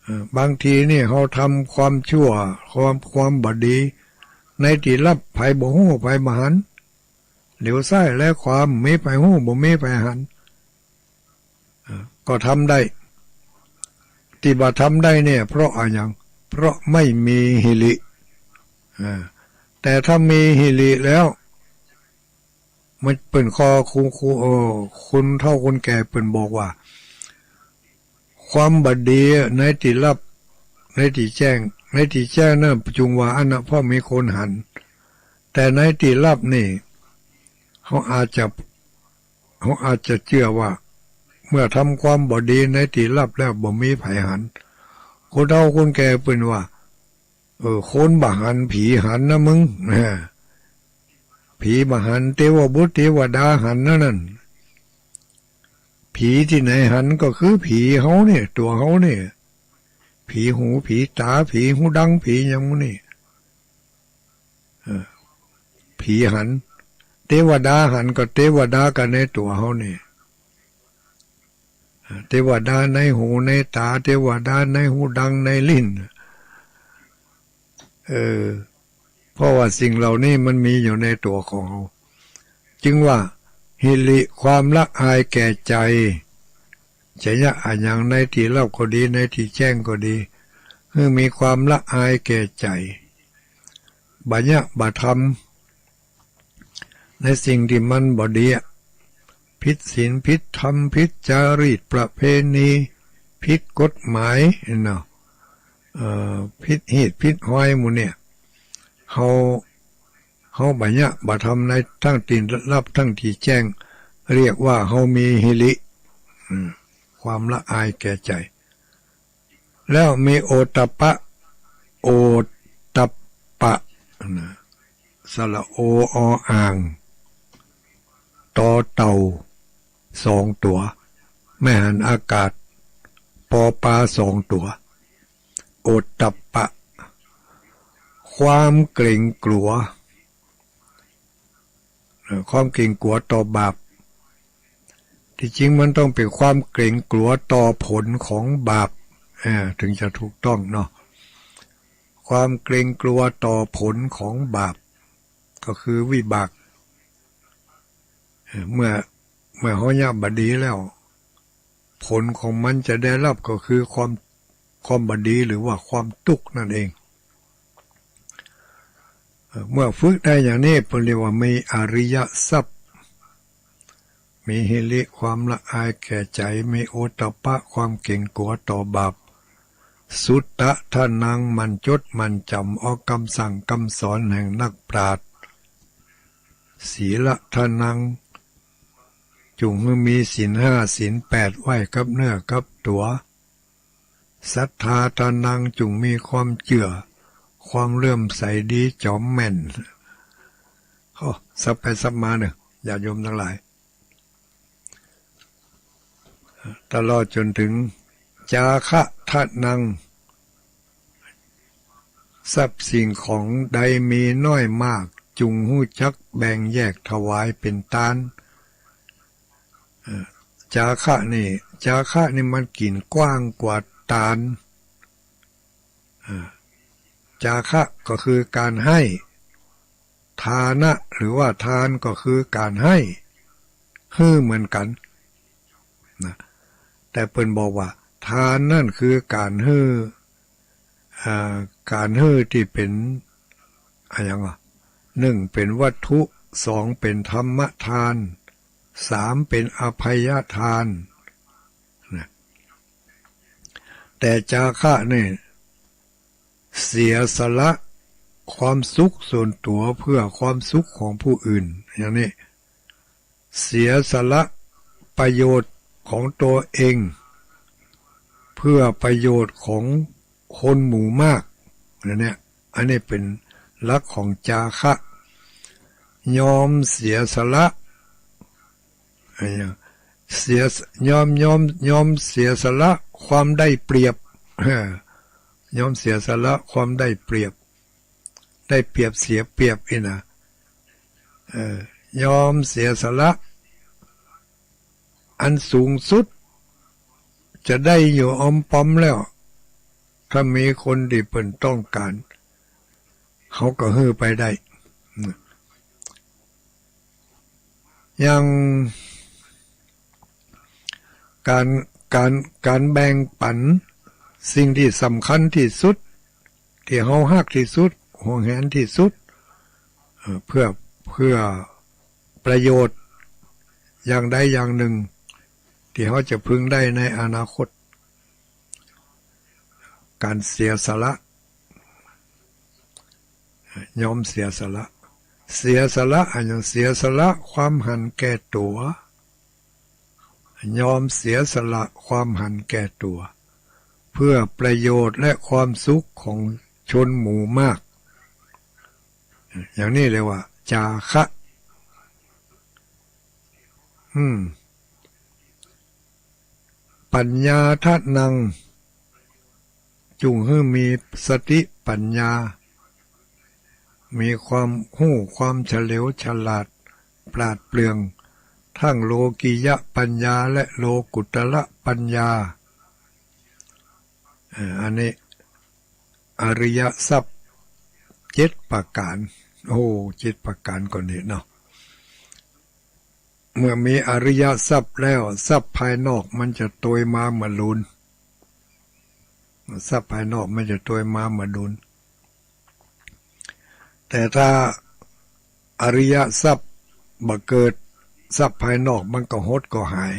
เอ่อ บางทีนี่เฮาทำความชั่ว ความ ความบ่ดี ในตี้ลับ ใผบ่ฮู้ ใผบ่หัน เหลียวซ้ายแลขวา บ่มีใผฮู้ บ่มีใผหัน เอ่อ ก็ทำได้ ตี้บ่าทำได้เนี่ย เพราะอะหยัง เพราะไม่มีหิริ เอ่อ แต่ถ้ามีหิริแล้ว มันเปิ้นข้อ ครู ครู เอ่อ คนเฒ่าคนแก่เปิ้นบอกว่า ความบ่ดีในตี้ลับ ในตี้แจ้ง ในตี้แจ้งนั้นจุ่งว่าอั้นนะ เพราะมีคนหัน แต่ในตี้ลับนี่ เฮาอาจจะ เฮาอาจจะเจื้อว่า เมื่อทำความบ่ดีในตี้ลับแล้วบ่มีใผหัน คนเฒ่าคนแก่เปิ้นว่า เออ คนบ่หันผีหันนะมึง นะ ผีบ่หัน เตวบุตรเตวดาหันนะนั่น ผีตี้ไหนหัน ก็คือผีเฮาเนี่ย ตั๋วเฮาเนี่ย ผีหู ผีต๋า ผีฮูดัง ผีหยังหมู่นี่ เออ ผีหัน เตวดาหัน ก็เตวดากั๋นในตั๋วเฮาเนี่ย เตวดาในหูในต๋า เตวดาในฮูดังในลิ้น เออ เพราะว่าสิ่งเหล่านี้มันมีอยู่ในตั๋วของเฮา จึงว่า หิริ ความละอายแก่ใจ๋ จะเยียะอะหยังในตี้ลับก็ดี ในตี้แจ้งก็ดี หื้อมีความละอายแก่ใจ๋ บ่เยียะบ่ทำ ในสิ่งตี้มันบ่ดีอะ ผิดศีล ผิดธรรม ผิดจารีตประเพณี ผิดกฎหมายเนาะ เอ่อ ผิดฮีตผิดฮอยหมู่เนี่ย เฮา เฮาบ่เยียะบ่ทำในตังตี้ลับตังตี้แจ้ง เรียกว่าเฮามีหิริ อืม ความละอายแก่ใจ๋ แล้วมีโอตตัปปะ โอตตัปปะนะ สระโอ ออ่าง ตอเต่า สองตั๋ว แม่หันอากาศ ปอปา สองตั๋ว โอตตัปปะ ความเกรงกลัว เอ่อ ความเกรงกลัวต่อบาป ตี้จริงมันต้องเป๋นความเกรงกลัวต่อผลของบาป เอ่อ ถึงจะถูกต้องเนาะ ความเกรงกลัวต่อผลของบาป ก็คือวิบาก เอ่อ เมื่อ เมื่อเฮาเยียะบ่ดีแล้ว ผลของมันจะได้รับก็คือความ ความบ่ดี หรือว่าความตุ๊กข์นั่นเอง เอ่อ เมื่อฝึกได้อย่างนี้ เปิ้นเรียกว่ามีอริยทรัพย์ มีหิริ ความละอายแก่ใจ๋ มีโอตตัปปะ ความเกรงกลัวต่อบาป สุตตะทานัง หมั่นจดหมั่นจ๋ำเอากำสั่งกำสอนแห่งนักปราชญ์ สีละทานัง จุ่งหื้อมีศีลห้าศีลแปดไว้กับเนื้อกับตั๋ว ศรัทธาทานัง จุ่งมีความเจื้อ ความเลื่อมใสดีจ๋อมแม่น โอ้ สับไปสับมาเน่อ ญาติโยมตังหลาย ตลอดจ๋นถึง จาคะทานัง ทรัพย์สิ่งของใดมีน้อยมาก จุ่งฮู้จักแบ่งแยกถวายเป๋นตาน เอ่อ จาคะนี่ จาคะนี่มันกิ๋นกว้างกว่าตาน เอ่อ จาคะก็คือก๋านหื้อ ทานะ หรือว่าตานก็คือก๋านหื้อ หื้อเหมือนกั๋นนะ แต่เปิ้นบอกว่า ตานนั้นคือก๋านหื้อ เอ่อ ก๋านหื้อตี้เป๋น อะหยังวะ นึ่งเป๋นวัตถุ สองเป๋นธรรมตาน สามเป๋นอภัยตานนะ แต่จาคะนี่ เสียสละความสุขส่วนตั๋วเพื่อความสุขของผู้อื่น อย่างนี้ เสียสละประโยชน์ของตัวเอง เพื่อประโยชน์ของคนหมู่มาก อย่างเนี้ย อันนี้เป๋นหลักของจาคะ ยอมเสียสละ เอ่อ เสีย ยอม ยอม ยอมเสียสละความได้เปรียบ เออ ยอมเสียสละความได้เปรียบ ได้เปรียบเสียเปรียบอี้นะ เออ ยอมเสียสละ อันสูงสุด จะได้อยู่ออมปอมแล้ว ถ้ามีคนตี้เปิ้นต้องก๋าน เขาก็หื้อไปได้ อย่างก๋าน ก๋าน ก๋านแบ่งปันสิ่งตี้สำคัญตี้สุด ตี้เฮาฮักตี้สุด หวงแหนตี้สุด เอ่อ เพื่อ เพื่อประโยชน์อย่างใดอย่างนึ่ง ตี้เฮาจะพึงได้ในอนาคต ก๋านเสียสละ ยอมเสียสละ เสียสละอะหยัง เสียสละความหันแก่ตั๋ว ยอมเสียสละความหันแก่ตั๋ว เพื่อประโยชน์และความสุขของชนหมู่มาก อย่างนี้เรียกว่า จาคะ อืม ปัญญาทะนัง จุ่งหื้อมีสติปัญญา มีความฮู้ความเฉลียวฉลาด ปราดเปรื่อง ทั้งโลกิยปัญญาและโลกุตตรปัญญา เอ่อ อันนี้ อริยทรัพย์เจ็ดประก๋าน โอ้ เจ็ดประก๋านก่อนี้เนาะ เมื่อมีอริยทรัพย์แล้ว ทรัพย์ภายนอกมันจะตวยมาเหมือนลูน ทรัพย์ภายนอกมันจะตวยมาเหมือนลูน แต่ถ้าอริยทรัพย์บ่เกิด ทรัพย์ภายนอกมันก็หดก็หาย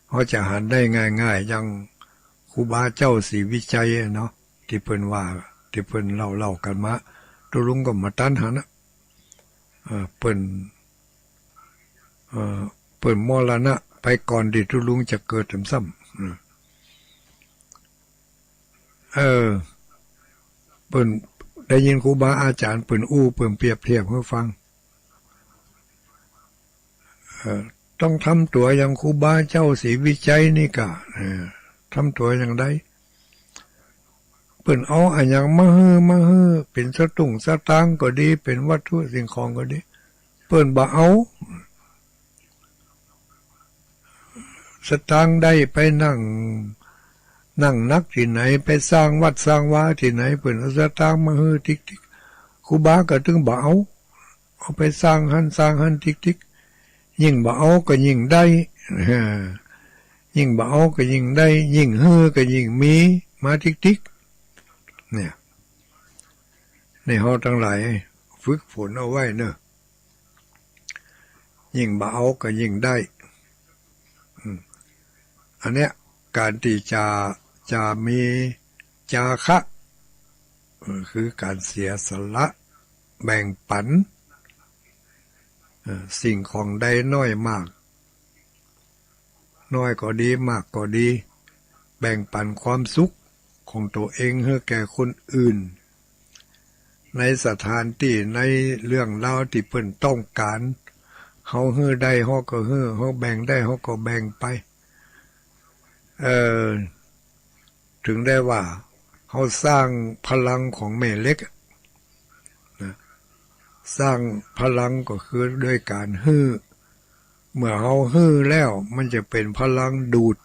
เฮาจะหันได้ง่ายๆ อย่างครูบาเจ้าศรีวิชัยอะเนาะ ตี้เปิ้นว่า ตี้เปิ้นเล่าๆ กั๋นมา ตุ๊ลุงก็บ่ตันหันนะ เอ่อ เปิ้น เอ่อ เปิ้นมรณะไปก่อนตี้ตุ๊ลุงจะเกิดแหมซ้ำ เออ เออ เปิ้นได้ยินครูบาอาจ๋ารย์เปิ้นอู้ เปิ้นเปรียบเทียบหื้อฟัง เอ่อ ต้องทำตั๋วอย่างครูบาเจ้าศรีวิชัยนี่ก่า เอ่อ ทำตั๋วอย่างใด เปิ้นเอาอะหยังมาหื้อ มาหื้อ เป๋นสตุ้งสตางค์ก็ดี เป๋นวัตถุสิ่งของก็ดี เปิ้นบ่เอา สตางค์ได้ไปนั่ง นั่งหนักตี้ไหน ไปสร้างวัดสร้างวาตี้ไหน เปิ้นเอาสตางค์มาหื้อติ๊กๆ ครูบาก็ตึงบ่เอา เอาไปสร้างหั้นสร้างหั้นติ๊กๆ ยิ่งบ่เอาก็ยิ่งได้ เออ ยิ่งบ่เอาก็ยิ่งได้ ยิ่งหื้อก็ยิ่งมีมาติ๊กๆ เนี่ย นี่เฮาตังหลายฝึกฝนเอาไว้เนาะ ยิ่งบ่เอาก็ยิ่งได้ อืม อันเนี้ย ก๋านตี้จะ จะมีจาคะ เออ คือก๋านเสียสละ แบ่งปัน เออ สิ่งของใดน้อยมาก น้อยก็ดี มากก็ดี แบ่งปันความสุขของตั๋วเองหื้อแก่คนอื่น ในสถานตี้ ในเรื่องราวตี้เปิ้นต้องก๋าน เฮาหื้อได้ เฮาก็หื้อ เฮาแบ่งได้ เฮาก็แบ่งไป เอ่อ ถึงได้ว่า เฮาสร้างพลังของแม่เหล็กอะ นะ สร้างพลังก็คือโดยก๋านหื้อ เมื่อเฮาหื้อแล้ว มันจะเป๋นพลังดูด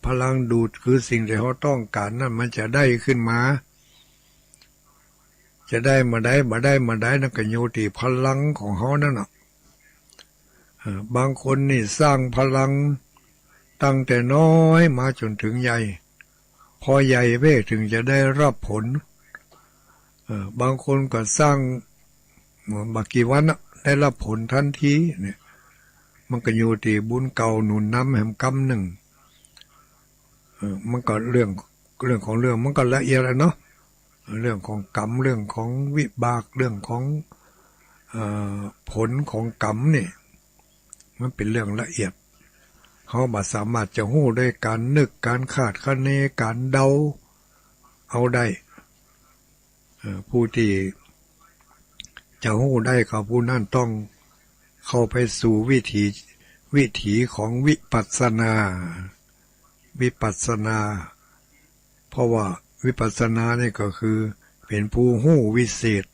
พลังดูดคือสิ่งตี้เฮาต้องก๋านนั้นมันจะได้ขึ้นมา จะได้เมื่อใด บ่ได้เมื่อใด นั่นก็อยู่ตี้พลังของเฮานั่นน่ะ เอ่อ บางคนนี่สร้างพลังตั้งแต่น้อยมาจ๋นถึงใหญ่ พอใหญ่เว้ย ถึงจะได้รับผล เอ่อ บางคนก็สร้างบ่กี่วันน่ะ ได้รับผลทันทีเนี่ย มันก็อยู่ตี้บุญเก่าหนุนนำแหมกำนึ่ง เอ่อ มันก็เรื่อง เรื่องของเรื่องมันก็ละเอียดอะเนาะ เรื่องของกรรม เรื่องของวิบาก เรื่องของ เอ่อ ผลของกรรมนี่ มันเป๋นเรื่องละเอียด เฮาบ่สามารถจะฮู้โดยก๋านนึก ก๋านคาดคะเน ก๋านเดาเอาได้ เอ่อ ผู้ตี้จะฮู้ได้ก็ผู้นั้นต้องเข้าไปสู่วิถี วิถีของวิปัสสนา วิปัสสนา เพราะว่าวิปัสสนานี่ก็คือ เป็นผู้ฮู้วิเศษ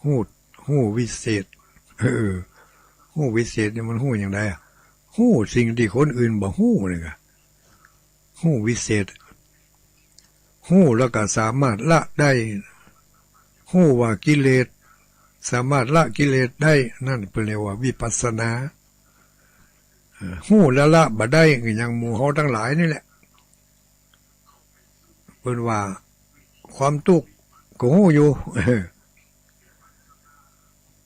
ฮู้ ฮู้วิเศษ เออ ฮู้วิเศษนี่มันฮู้อย่างใดอะ ฮู้สิ่งตี้คนอื่นบ่ฮู้นี่กะ ฮู้วิเศษ ฮู้แล้วก็สามารถละได้ ฮู้ว่ากิเลส สามารถละกิเลสได้ นั่นเปิ้นเรียกว่าวิปัสสนา เออ ฮู้แล้วละบ่ได้ ก็อย่างหมู่เฮาตังหลายนี่แหละ เปิ้นว่าความตุ๊กข์ก็ฮู้อยู่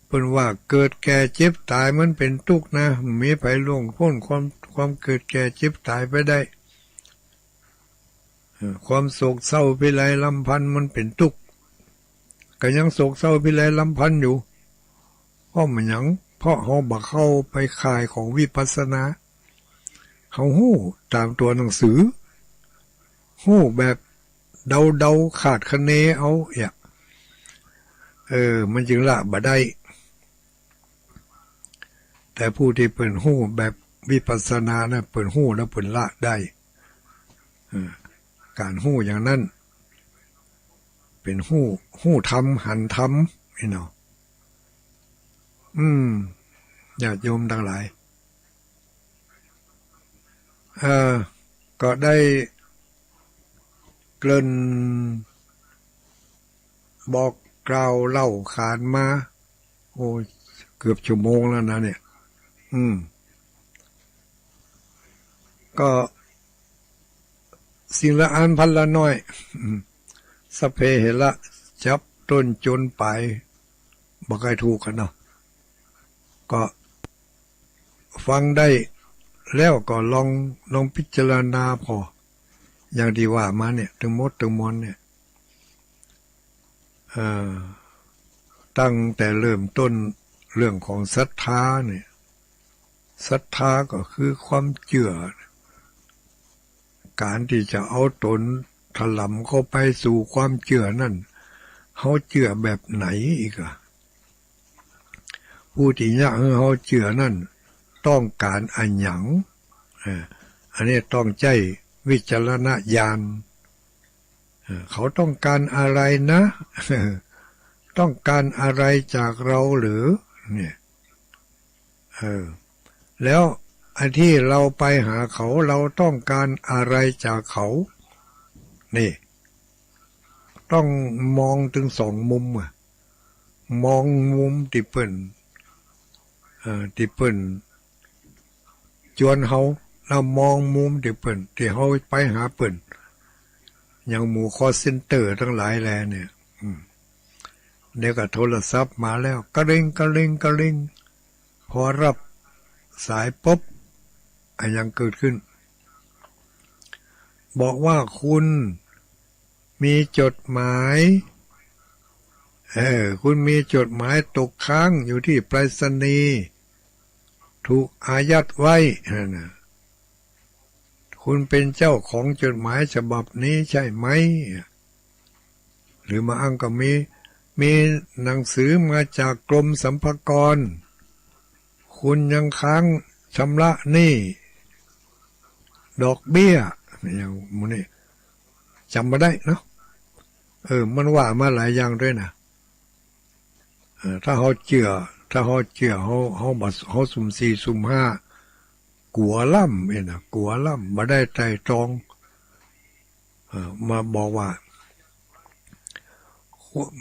เปิ้นว่าเกิดแก่เจ็บต๋ายมันเป๋นตุ๊กข์นะ บ่มีใผล่วงป๊นความ ความเกิดแก่เจ็บต๋ายไปได้ เออ ความโศกเศร้าพิไรรำพันมันเป๋นตุ๊กข์ ก็ยังโศกเศร้าพิไรรำพันอยู่ เพราะมันหยัง เพราะเฮาบ่เข้าไปข่ายของวิปัสสนา เฮาฮู้ต๋ามตั๋วหนังสือ ฮู้แบบเดาๆ คาดคะเนเอาเอีย เออ มันจึงละบ่ได้ แต่ผู้ตี้เปิ้นฮู้แบบวิปัสสนานะ เปิ้นฮู้แล้วเปิ้นละได้ เออ ก๋านฮู้อย่างนั้น เป๋นฮู้ ฮู้ธรรม หันธรรม นี่เนาะ อืม ญาติโยมตังหลาย เอ่อ ก็ได้เกริ่นบอกกล่าวเล่าขานมา โอ้ เกือบชั่วโมงแล้วนะเนี่ย อืม ก็สิ่งละอันพันละน้อย อืม สัพเพเหระ จับต้นจนปลาย บ่ใค่ถูกกั๋นเนาะ ก็ฟังได้แล้วก็ลอง ลองพิจารณาผ่อ อย่างตี้ว่ามาเนี่ย ตึงหมดตึงมวลเนี่ย เอ่อ ตั้งแต่เริ่มต้นเรื่องของศรัทธาเนี่ย ศรัทธาก็คือความเจื้อ ก๋านตี้จะเอาต๋นถล่ำเข้าไปสู่ความเจื้อนั้น เฮาเจื้อแบบไหนอีกอะ ผู้ตี้เยียะหื้อเฮาเจื้อนั้นต้องก๋านอะหยัง เอ่อ อันนี้ต้องใจ๊วิจารณญาณ เอ่อ เขาต้องก๋านอะไรนะ ต้องก๋านอะไรจากเราหรือ เนี่ย เออ แล้วอันตี้เราไปหาเขา เราต้องก๋านอะไรจากเขา นี่ ต้องมองตึงสองมุมอะ มองมุมตี้เปิ้น เอ่อ ตี้เปิ้นจวนเฮา แล้วมองมุมตี้เปิ้น ตี้เฮาไปหาเปิ้น อย่างหมู่คอลเซ็นเตอร์ตังหลายแลเนี่ย อืม เดี๋ยวก็โทรศัพท์มาแล้ว กะริง กะริง กะริง พอฮับสายปุ๊บ อะหยังเกิดขึ้น บอกว่าคุณมีจดหมาย เออ คุณมีจดหมายตกค้างอยู่ตี้ไปรษณีย์ ถูกอายัดไว้ นั่นน่ะ คุณเป็นเจ้าของจดหมายฉบับนี้ใช่ไหม หรือบางอันก็มี มีหนังสือมาจากกรมสรรพากร คุณยังค้างชำระหนี้ดอกเบี้ย อย่างหมู่นี้ จ๋ำบ่ได้เนาะ เออ มันว่ามาหลายอย่างตวยนะ เออ ถ้าเฮาเจื้อ ถ้าเฮาเจื้อ เฮา เฮาบ่ เฮาสุ่มสี่สุ่มห้า กั๋วล้ำเนี่ยนะ กั๋วล้ำ บ่ได้ไตร่ตรอง เอ่อ มาบอกว่า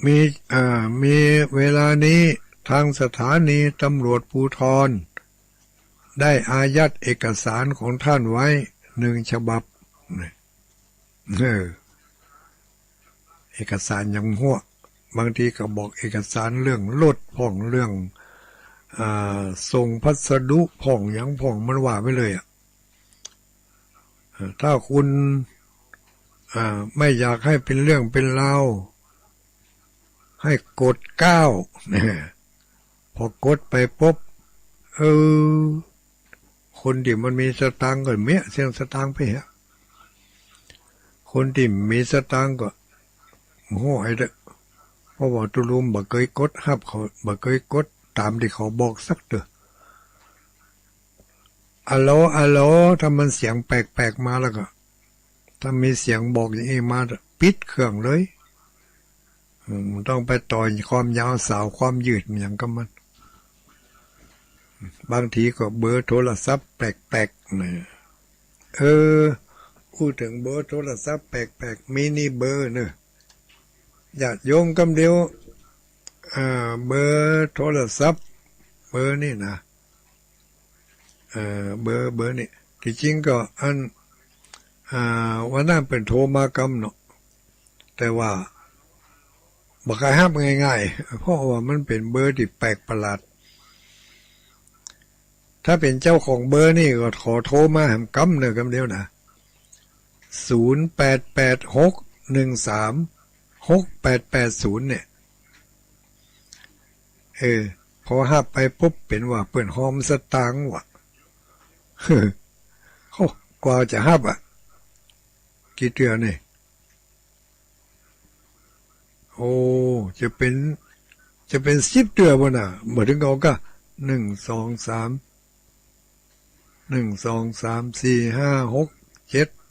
มี เอ่อ มีเวลานี้ทางสถานีตำรวจภูธรได้อายัดเอกสารของท่านไว้หนึ่งฉบับ เออ เอกสารหยังหั้ว บางทีก็บอกเอกสารเรื่องรถพ่อง เรื่อง อ่า ส่งพัสดุพ่อง หยังพ่อง มันว่าไปเลยอะ เอ่อ ถ้าคุณ อ่า ไม่อยากให้เป็นเรื่องเป็นราว ให้กดเก้า พอกดไปปุ๊บ เออ คนตี้มันมีสตางค์ก็เมี้ยเสี้ยงสตางค์ไปเหีย คนตี้มีสตางค์ก็ โอ้โห ไอ้เด้อ เพราะว่าตุ๊ลุมบ่เกยกดฮับเขา บ่เกยกดต๋ามตี้เขาบอกสักเตื้อ อะโหล อะโหล ถ้ามันเสียงแปลกๆ มาแล้วก็ ถ้ามีเสียงบอกอย่างอี้มา ปิดเครื่องเลย อืม บ่ต้องไปต่อความยาวสาวความยืดมันหยังกับมัน บางทีก็เบอร์โทรศัพท์แปลกๆ เนี่ย เออ อู้เถิงเบอร์โทรศัพท์แปลกๆ มีนี่เบอร์เนอะ ญาติโยมกำเดียว อ่า เบอร์โทรศัพท์ เบอร์นี่นะ เอ่อ เบอร์ เบอร์นี่ ตี้จริงก็อัน อ่า วันนั้นเปิ้นโทรมากำเนาะ แต่ว่าบ่ใค่ฮับง่ายๆ เพราะว่ามันเป๋นเบอร์ตี้แปลกประหลาด ถ้าเป๋นเจ้าของเบอร์นี่ก็ขอโทรมาแหมกำเนอะ กำเดียวนะ ศูนย์แปดแปดหกหนึ่งสามหกแปดแปดศูนย์ เนี่ย เออ พอฮับไปปุ๊บ เป๋นว่าเปิ้นฮอมสตางค์ว่ะ โอ้ กว่าจะฮับอะ กี่เตื้อนี่ โอ้ จะเป๋น จะเป๋นสิบเตื้อบ่น่ะ บ่เถิงเอาก้า หนึ่ง สอง สาม หนึ่ง สอง สาม สี่ ห้า หก เจ็ด